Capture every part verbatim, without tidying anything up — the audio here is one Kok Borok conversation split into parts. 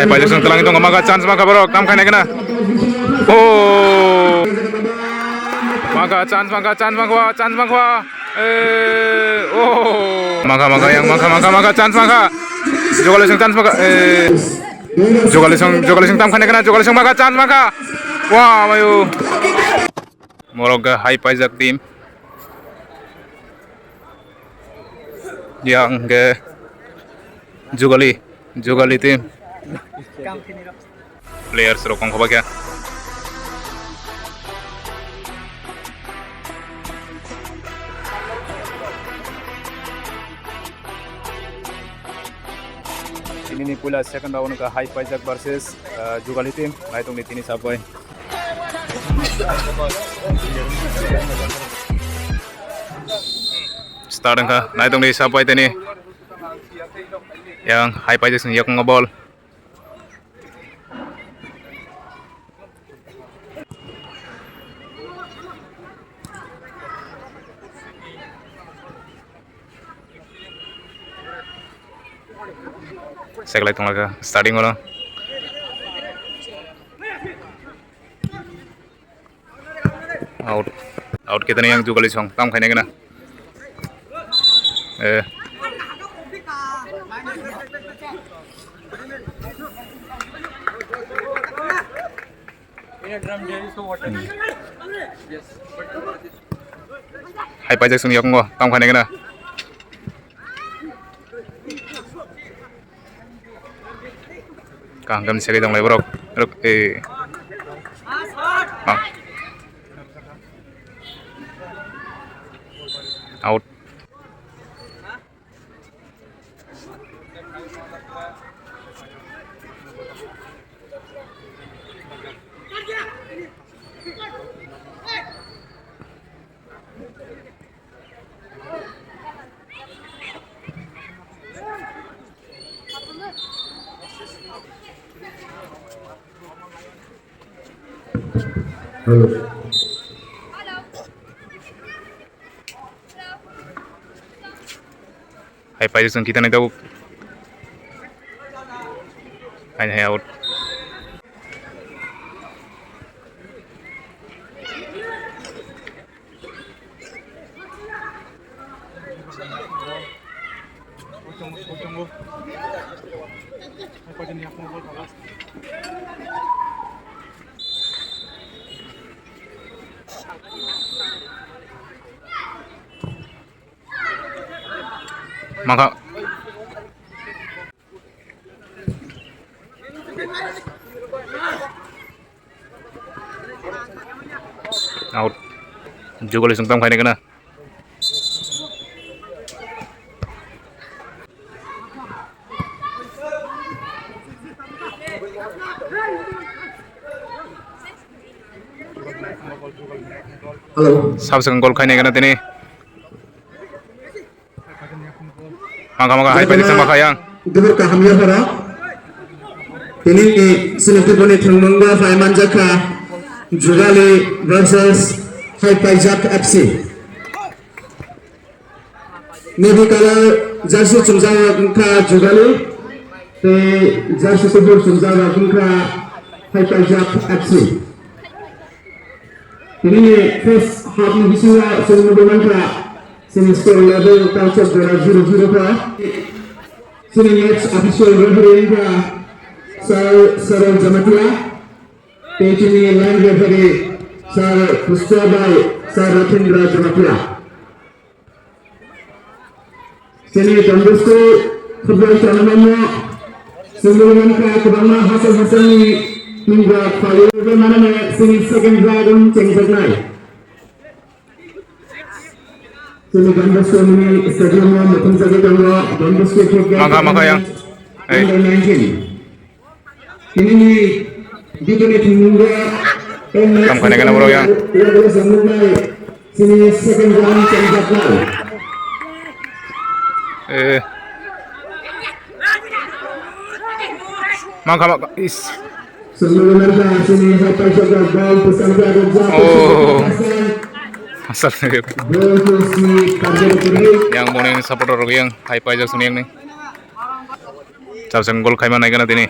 Paijak song twlang tongo, maka chance maka borok, tam khainai gana. Oh. Maka chance maka, chance maka, chance maka. Eh, oh. Maka maka yang maka maka maka chance maka. Jogalisong chance maka. Eh. Jogalisong, Jogalisong tam khainai gana, Jogalisong maka chance maka. Wah, mayu. Morok ga hai paijak team. Yang ge Jugali, Jugali team. Players rok kong khoba kya. Tini ni puila second round ka hai paijak versus, uh, Jugali team. Naitung ni tini sabai. Start wngkha, naitung ni sapai tini. Yang hai paijak sing yakung ball. Seklai tonglaga starting ono. Out. Out kita yang Jugali song tam khainai gana. Eh. Hai paijak song yakungo tam khainai gana. Kaham khe segwi tonglai borok. Rok, eh. Ah. Out. Hello. Hai paijak song kita nai tabuk. Hai, hai, out. Maka. Out. Jogole sungtam khaina kana. Hello. Sab second goal khaina kana tini. Mangkha mangkha hai paijak song mangkha yang. Dubur kaham ya para. Tini ni selected boni thwngmung ba phai manjakha Jugali versus Hai Paijak F C. Navy color jersey chumjak wngkha Jugali tei jersey sufur chumjak wngkha Hai Paijak F C. Tini ni first half ni bisingo chwng nugwi mankha. Sini score level culture jora zero zero kha. Sini match official referee wngkha Sir Sarel Jamatia. Tei chini line referee Sir Pushpa bai Sir Rathindra Jamatia. Sini Don Bosco football tournament no sini mankha kwbangma hasal hasalni team rok phaio manane sini second round chengjaknai. Chini Don Bosco mini stadium o muthung jagwi tongo Don Bosco football Mangkha, mangkha yang. Hey. Under nineteen. Tini ni ditini thwngmung o Kam khaina gana borok yang. Sini second round chengjaknai. Eh. Mangkha, mangkha, is. Oh. Asal. Yang boni supporter rok yang Hai Paijak suni yang ni. Chapsang gol khaima nai gana tini.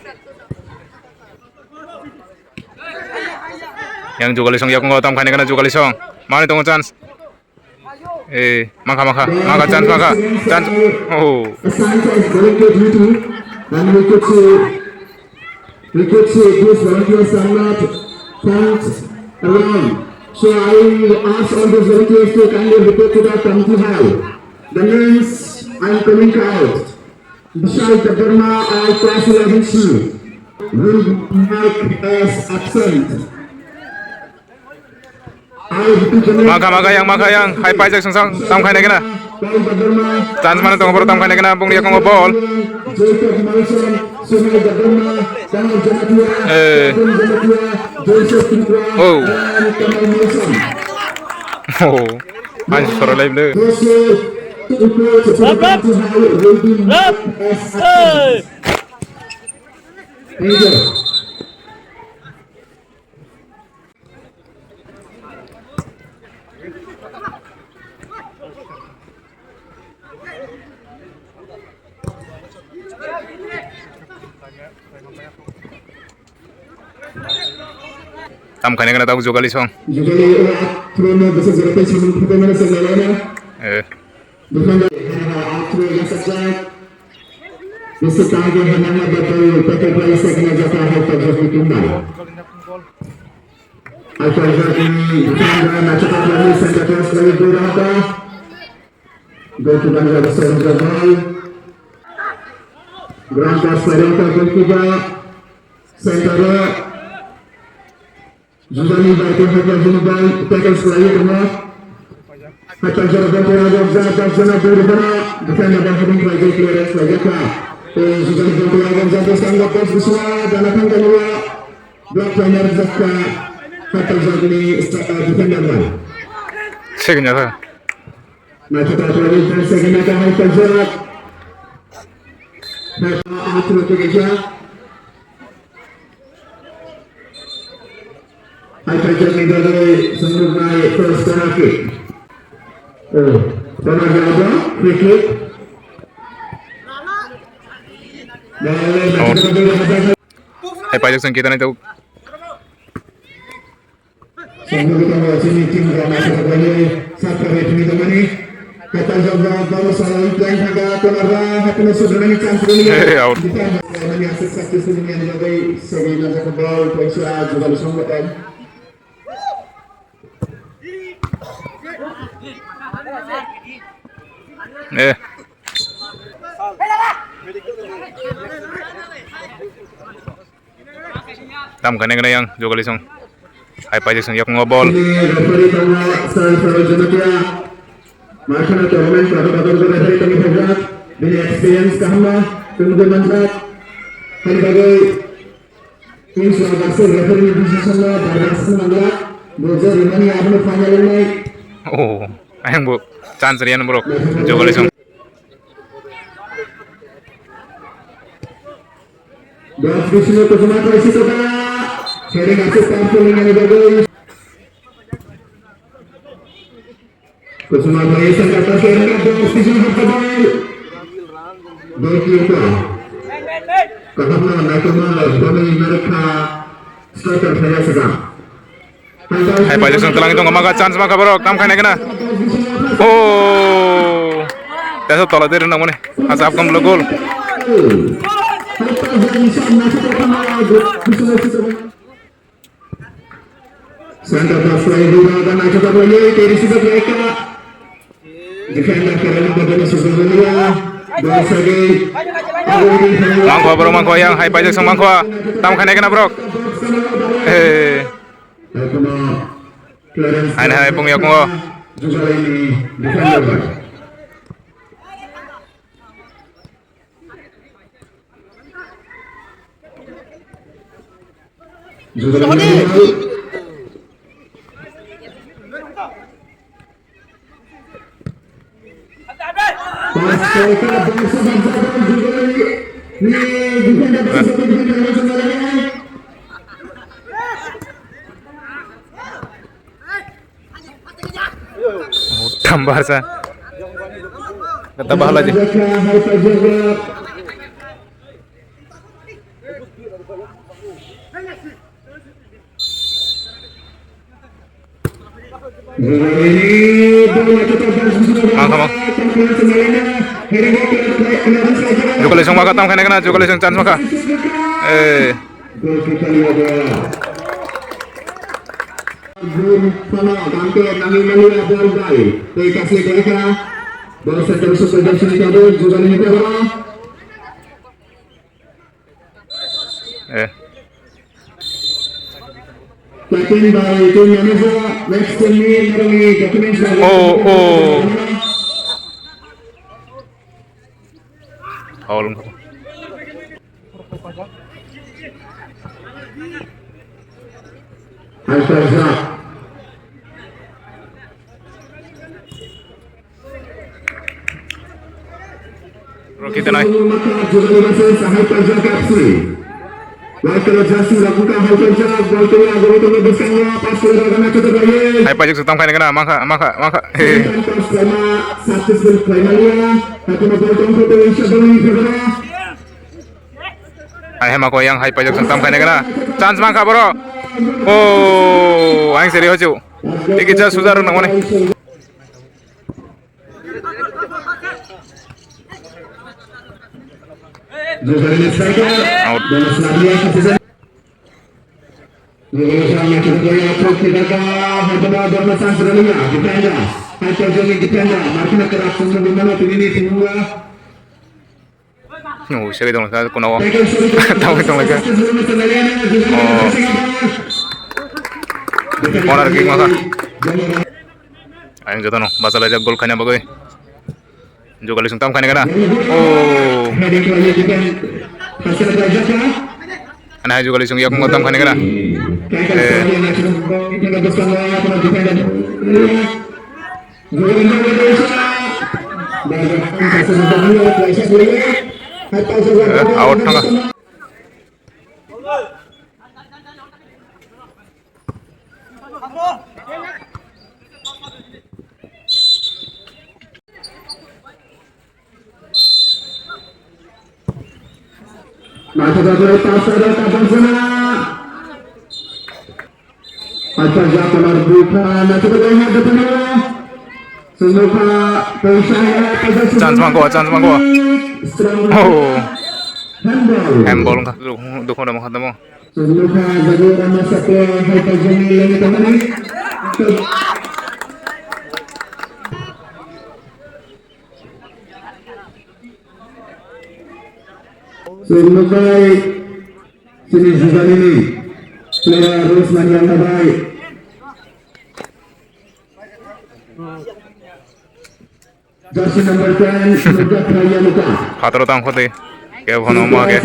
Yang Jogalisong yakungo tam khaina gana Jogalisong. Mani tongo chance. Eh, makha, makha, makha, chance, makha, chance. Oh. Assign as volunteer duty, and we could see, we could see these volunteers are not found around. So I will ask all these volunteers to kindly report to the committee hall. The names I'm calling out. Vishal Debbarma of class eleven C will mark as absent. Makha, makha yang, makha yang. Hai paijak sungsang tam khaina gana. Chance mano tongo boro tam khaina gana bongni yakungo ball. Eh. Oh. Oh. Ani soro lai bwle. Rap, rap. Hey. Tam khaina gana tabuk Jogalisong. Jogalisong, ah, throw no bwsajak tei samung khubai mano se lalai na. Eh. Defender, ah, throw yasajak. Bisi kage hanama batai, batai bai sekna jaka hai tajak ni tumbai. Akhir jagni defender, nacha patlani center cross lagi dua rata. Goalkeeper ni bwsajak bai. Ground pass lagi goalkeeper. Center o. Judani bai tei Haikal jini bai tackles khlaiwi tongo. Haikal jora ball tei rajak jak, jak jona ball rwphano defender bai heading khlai tei clearance khlai jak kha. Tei Judani ball tei rajak jak bwskango box bisingo dana thang tongmani block khlaina rwjak kha Haikal jagni sta-, defender bai. Second jora. Naithotok khlaiwi ball second jora Haikal jora. Naithotok atwrwk tei kaisa. Hai paijakni bagwi swngrwknai first corner kick. Oh, corner jabo, free kick. Hai paijak song kita nai tau. Songno kita mau sini tim drama kita beli satu hari ini teman ni. Kata jawab baru salah iklan kagak keluar lah, hati masuk dengan ikan sini. Hey, out. Kita yang sukses di sini yang jadi segi nanti kebal, pensia juga disambutkan. Eh. Tam khaina gana yang Jogalisong. Hai paijak song yakungo ball. Ini referee tongma Sir Saroj Jamatia. Makhana tournament pada pada referee tongma pajak. Bini experience kahama tunggu manjak. Hai bagai. Ini sudah berhasil referee decision lah, berhasil manjak. Bojo Rimani abang final ini. Oh, ayang bu chance rian bro. Jogalisong. Dos bisingo kusuma kaisi kota. Sering asik tampil dengan bagus. Kusuma kaisi kota sering dos bisingo kota. Goalkeeper. Kahapna naikuma bani narikha striker saya sedang. Hai paijak song twlang tongo maka chance maka borok tam khaina gana. Oh. Tesa tola diri nang mani. Asa apkam lo gol. Center pass play dua dan aja tak lagi dari sisi mereka. Defender keren badan sebenarnya. Bahasa gay. Mangkwa borok mangkwa yang hai paijak song mangkwa. Tam khaina gana borok. Eh. Hai, hai, bung yakungo. Tambarsa. Kata bahala je. Mangkha ma. Jukali song maka tam khaina kana, jukali song chance maka. Eh. Eh. Captain by team manager, next team ni noroni documents. Oh, oh. Foul. Alpha Zak. Rokhi tanai. Hai pajak se tam khaina kana, mangkha, mangkha, mangkha. Hai hema ko yang hai pajak se tam khaina kana. Chance mangkha boro. Oh, ang seri hochu. Tiki cha sujar nang mane. Out. Oh, seri dong, sa, kono. Tangwi tong lai ka. Oh. Corner kick maka. Ayang jotono bachalaijak gol khaina bagwi. Jukali song tam khaina kana. Oh. Ana hai jukali song yakung tam khaina kana. Eh. Eh, out thanga. Naithotok khe pass khe kaphang sana. Acha jakonar bukha naithotok khe hada phano. Sumukha paisa ya paisa. Chance mangko, chance mangko. Oh. Handball. Handball wngkha. Dukho damo khatamo. Sumukha jago rama sate hai paisa ni leni tamani. Chwng nukbai chini juganini player Rosmani Angkhabai. Jersey number ten, Nukha Phaiya Nukha. Phataro tang khoti. Kebo phano ma khe.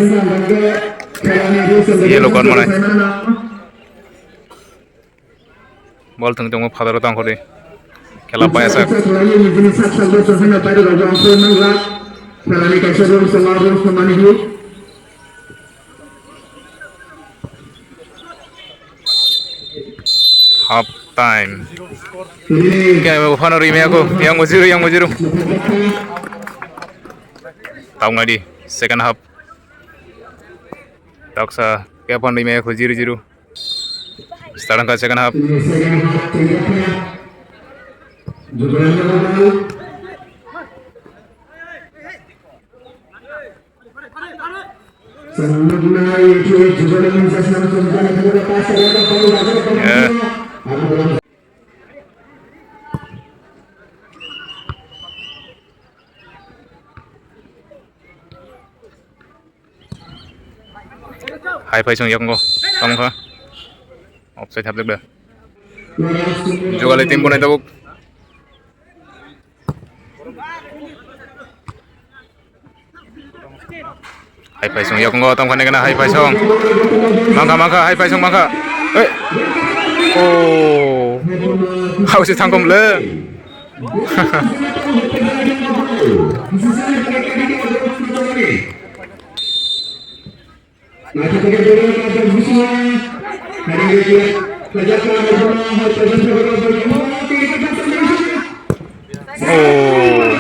Yellow card manai. Bol thwng tongmo phataro tang khoti. Khela paiya sak. Half time. Kebo phano rimya ko. Yang zero, yang zero. Tang ngai di. Second half. Taksa kebo phano rimya ko zero zero. Start wngkha second half. Eh. Hai phai chwng yakung tamo kha. Offside hapjak da. Jogale team bonai tabuk. Hai phai chwng yakung tamo kha, nai gana hai phai chwng. Mangkha, mangkha, hai phai chwng mangkha. Eh. Oh. Hausi thangkom le. Oh.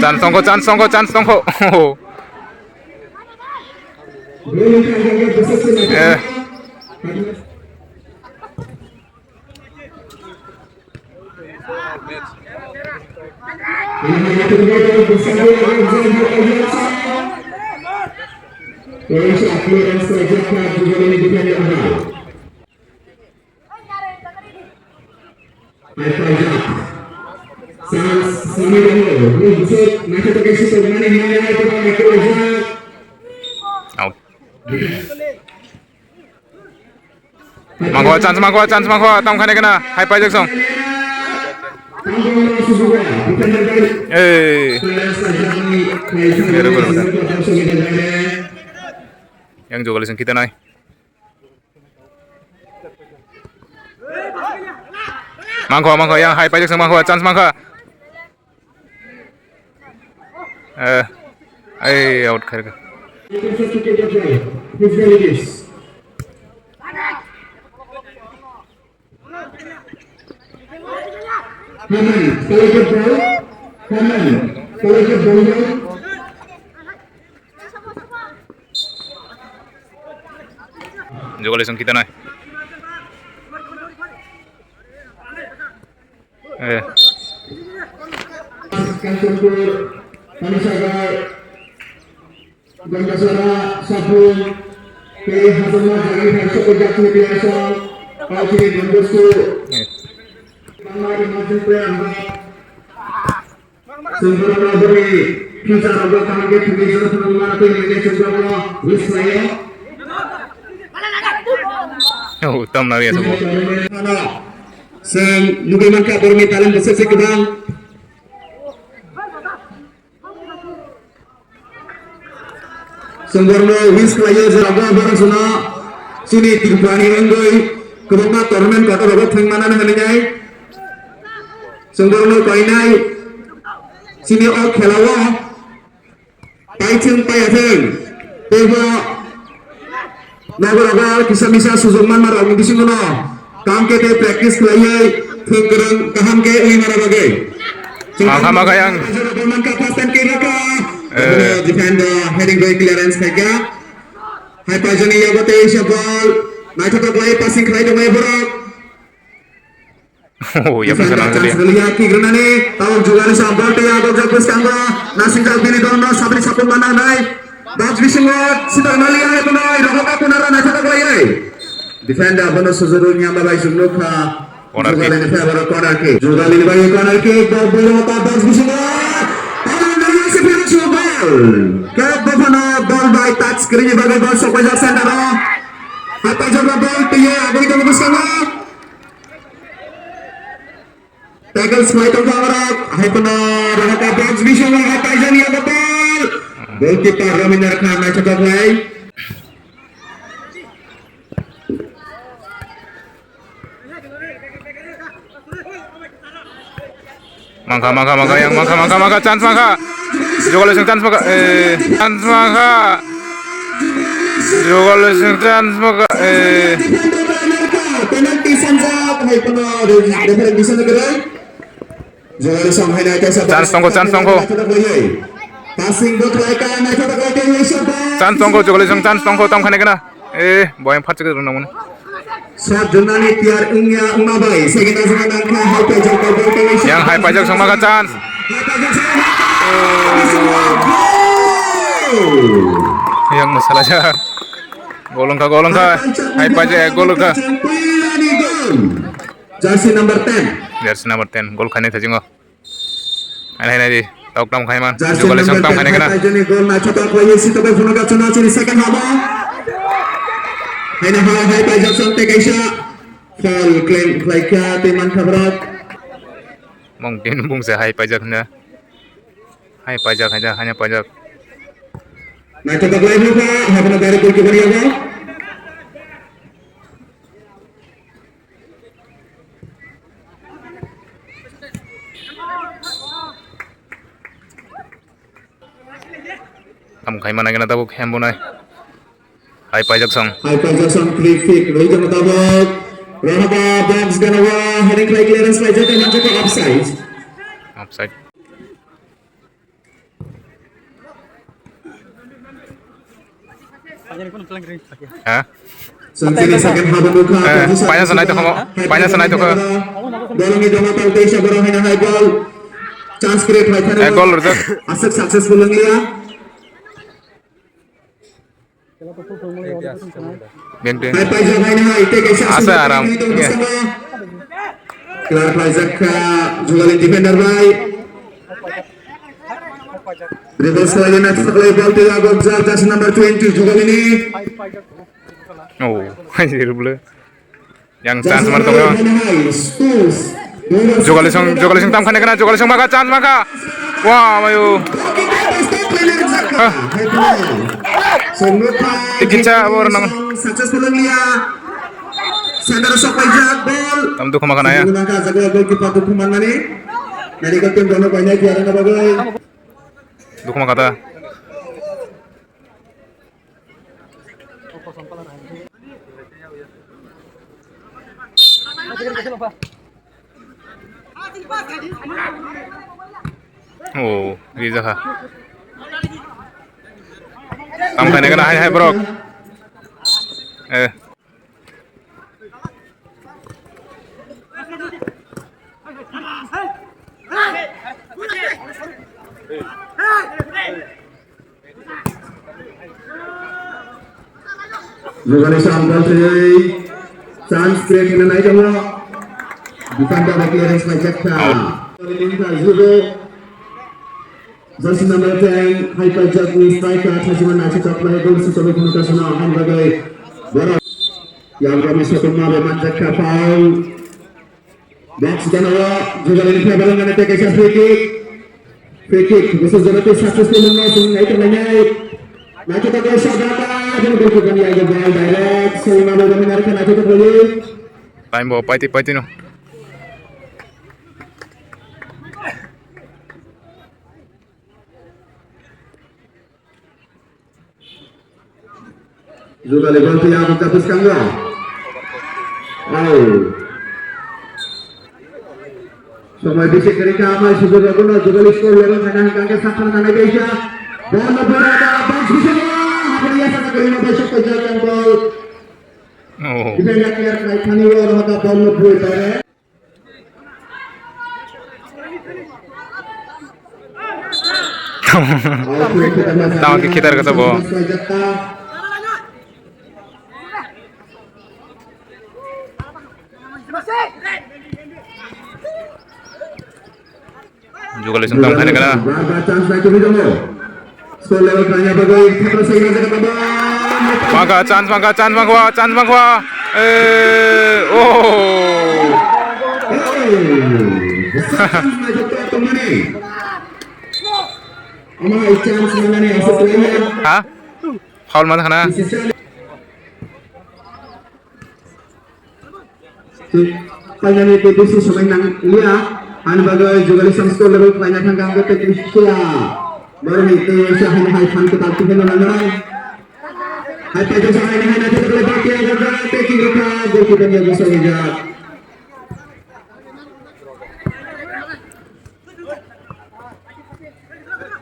Chance tongkho, chance tongkho, chance tongkho. Eh. Out. Mangkho, chance mangkho, chance mangkho, tamo khaina kena, hai paijak song. Eh. Yang jogalison kita nai. Mangkho, mangkho, yang hai paijak song mangkho, chance mangkha. Eh, ai out khairka. Haman, collect the ball. Haman, collect the ball. Jogalison kita nai. Eh. Kanchanpur, Panisagar, Gangasara, Sapung, tei Hajarma Jagani High School Jackson Player Song, Kauchini Don Bosco, Eh. Bangla Emerging Player Award. Chwng borokno bini future rogo kaham khe thwngwi joto phano manatwi hinwi chwng borokno wish khlaio. Oh, tam na ya sabo. Chwng nugwi mankha borokni talent bwswk se kwbang. Chwng borokno wish khlaio je rogo borok chwngno chini Tripura ni wngwi kwbangma tournament kotor rogo thwng manani hinwi nai. Chwng borokno koinai chini o khelao paithwng paiyathwng teibo nogorogo kisa misa sujok manma rokni bisingono kaham khe tei practice khlaiwi thwng kwrwng kaham khe wngwi mana bagwi. Makha makha yang. Mankha first time khe rwkha. Eh. Defender heading by clearance khaikha. Hai paijani yago tei se ball naithotok lai passing khlai tongmai borok. Oh, ya bisa nang tadi. Chance rwliya, kick rwnani, tabuk jugani sa ball tei abok jak bwskango, nasingjak bini dol no sabri sapung mana nai. Box bisingo sitak naliya hai kunai, rohok a kunara naithotok lai ai. Defender bono sujuru nyamba bai sumluk kha. Corner kick. Jugalini favour o corner kick. Jugalini bai corner kick, ball boyo ta box bisingo. Tabuk naliya se finish ball. Kep bophano ball bai touch krini bagwi ball sokpajak center o. Hatai jabra ball tiye agwi tongo bwskango. Tackle swlai tongkha borok, hai phano rohaka box bisingo hai paijak ya ball. Goalkeeper Ramin Khan naithotok lai. Mangkha, mangkha, mangkha, yang mangkha, mangkha, mangkha, chance mangkha. Jogole sing chance mangkha, eh, chance mangkha. Jogole sing chance mangkha, eh. Penalty sanjak, hai phano referee decision kwrwi. Jogole song hai nai kaisa chance tongkho, chance tongkho. Passing bo khlai ka, naithotok lai kaisa ball. Chance tongkho, jogole song chance tongkho, tong khane kana. Eh, boy, phat chikit rung nangmani. Sat jonani player wngya wngma bai, second azma nangkha, hai paijak bai ball tangwi. Yang hai paijak songma kha chance. Hai paijak songma kha. Goal! Yang masala ja. Golong kha, golong kha. Hai paijak, golong kha. Jersey number ten. Jersey number ten, gol khainai thajingo. Hai, hai, hai, di. Tok tam khai man. Jersey number ten, jogale song tam khai na kana. Hai, jani gol na chota khlaiwi si tobai phunukha chwng chini second half o. Hai na hai, hai, paijak song tei kaisa foul claim khlaikha tei mankha borok. Mong tin bungsa hai paijak hwnna. Hai paijak, hai, hai paijak. Naithotok lai phukha, hai phano direct goalkeeper yago. Tam khai mana gana tabuk hem bonai. Hai paijak song. Hai paijak song, free kick, roi jana tabuk. Rahaba box gana wa, heading khlai clearance khlai jaka, manjaka offside. Offside. Ha? Sentini second half o nukha. Eh, paina sanai tokha mo, paina sanai tokha. Bolongni doma tal teisa borok haina hai ball. Chance create khai thani. Eh, goal rwjak. Aswk successful wngya. Beng twi. Hai paijak hai nai, tei kaisa asa aswk aram. Tong bwskango. Clear paijak kha, Jugalini defender bai. Reverse khlaina thaklai ball tei agok jak, jersey number twenty Jugalini. Oh, hai rublo. Yang chance man tongo. Jugalini song, Jugalini song tam khane kana, Jugalini song maka chance maka. Wah, mayu. Hah. Tikitsa abo orang nang. Successful wngya. Center sok paijak ball. Tam dukhu maka naya. Jaga goalkeeper dukhu manmani. Medical team dono painai biarang na bagwi. Dukhu maka ta. Oh, rijak ha. Tam khaina gana hai hai borok. Eh. Jugalini song ball twi chance create khaina nai tongo. Defender bai clearance bai jak kha. Judo. Jersey number ten, hai paijak ni striker, thaichima naisik chok lai, goal sisok lai, khunu kasuna, han bagwi. Borok. Yang kami sokong ma bai manjak kha, foul. Box gana o, Jugalini phe balong gana tei kaisa free kick. Free kick, bwswk jora tei successful wngma song nai tongnai nai. Naithotok khe shot raka, goalkeeper ni age ball direct, soi ma bai gana narikha naithotok lai. Time bo paiti paiti no. Jugali ball twi ang ta bwskango. Au. Somoi bisi kwrwi kha, amai sujud rokno Jugali score level khaina hwnkha khe sakha nanai kaisa. Ball no bora da, box bisingo. Habri ya sana kwrwi no bai sok paijak yang ball. Oh. Defender clear khlai thani o, oro hwnkha ball no bui tare. Tamo khe khitar kha bo. Jugalini song tam khaina kana. Score level khlaina bagwi thapra saina jaga tamba. Mangkha, chance mangkha, chance mangkha, chance mangkha. Eh, oh. Ha? Foul man khana. Finally, tei bisi somai nang liya. Ani bagwi Jugali song score level khlaina thangkha, hwnkhe tei bisi kila. Boroni tei waisa haino hai phan kwtal tubui no nangnai. Hai paijak sa haino haino tei tei tei tei tei tei tei tei.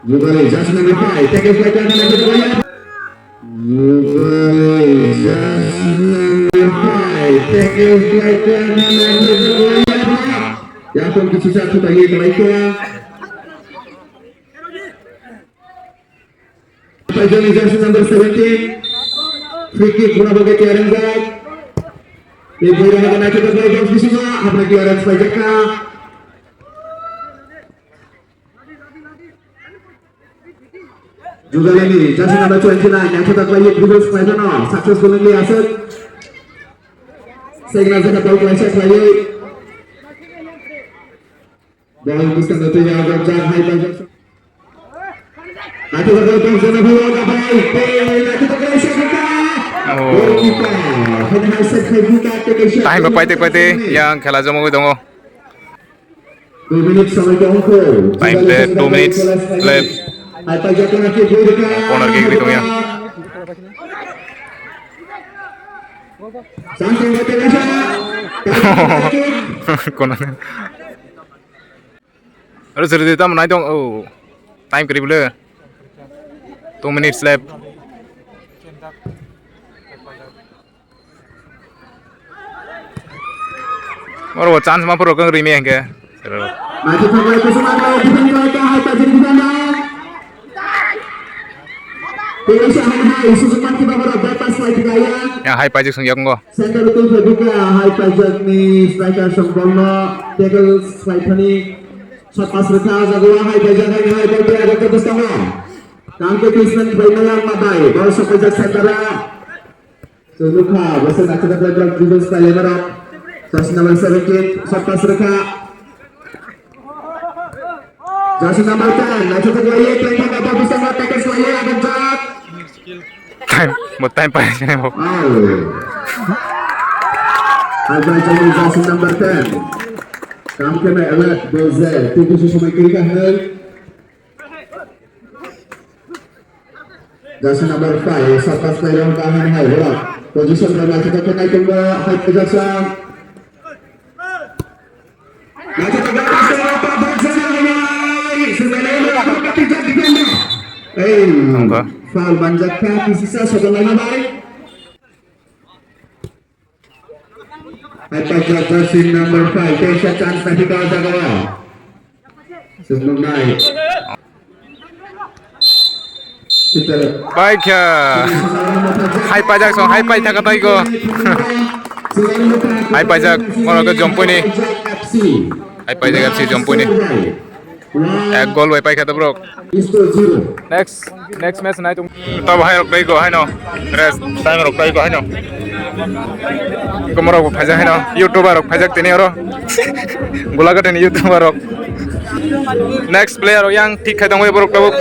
Jugali just number five, take a flight, take a flight. Jugali just number five, take a flight, take a flight. Yang pun kecil satu tadi yang lainnya. Paijani jersey number seventeen. Free kick, muna bagwi tiyar wngjak. Tei bwrwi rok naithotok bai box bisingo, hapna clearance paijak kha. Jugalini jersey number twenty-nine, naithotok bai dribble khlaimano, successful wngwi aswk. Segna jaka ball klaisa khlaiwi. Ball bwskango twi ya, jak hai paijak. Naithotok khe tong jana phai o, nabai, tei naithotok khe shot kha. Oh. Goalkeeper, hwnwi hai shot khai buka, tei kaisa. Time ba paite paite yang khela jomogwi tongo. Two minutes samai tong kho. Time te two minutes left. Hai paijak khe na kick bui rwkha. Corner kick ri tong ya. Chance tong khe kaisa. Corner. Aro sir di tam nai tong, oh. Time kwrwi bwle. Two minutes left. Oro chance ma phuru kang rimi hingke. Naithothok bai kusuma bai defend khlai kha hai Paijak defender. Tei usa hai hai sujuk man kiba borok bypass khlai kha ya. Ya, hai Paijak song yakung. Center twi khe bukha hai Paijak ni striker song ball no tackle khlai thani. Shot pass rwkha jago hai Paijak hai hai Paijak hai Paijak bwskango. Tangke placement khlai maya ma bai ball sok Paijak center a. Chwng nukha, bwswk naithok naithok dribble style emarok. Jersey number seventeen, shot pass rwkha. Jersey number ten, naithok naithok laiwi, play thangkha, bwskango package laiwi, abonjak. Time, mo time pai sini mo. Foul. Ajai jani jersey number ten. Kam khe nai alert, dozer, tei kisa somoi kiri kha hwnwi. Jersey number five, shot pass khlairok, Gahan hai borok. Position bai naithotok khe naitongo, hai Paijak song. Naithotok khe pass khlairok, Paijak song hai. Swnai lai borok, Paijak defender. Ei, Nongkha. Foul manjak kha, kisisa sokol laina bai. Hai Paijak jersey number five, teisa chance naithok o jaga o. Swngnai. Paikha. Hai Paijak song, hai paithaka taigo. Hai Paijak, oro ke Jompui ni. Hai Paijak F C Jompui ni. Ek goal bai paikha to borok. Next, next match nai tung. Tabo hai rok taigo haino. Rest time rok taigo haino. Komorok bo phaijak haino. YouTuber rok phaijak tini oro. Gulaghat ni YouTuber rok. Next player rok yang thik khai tongwi borok tabuk.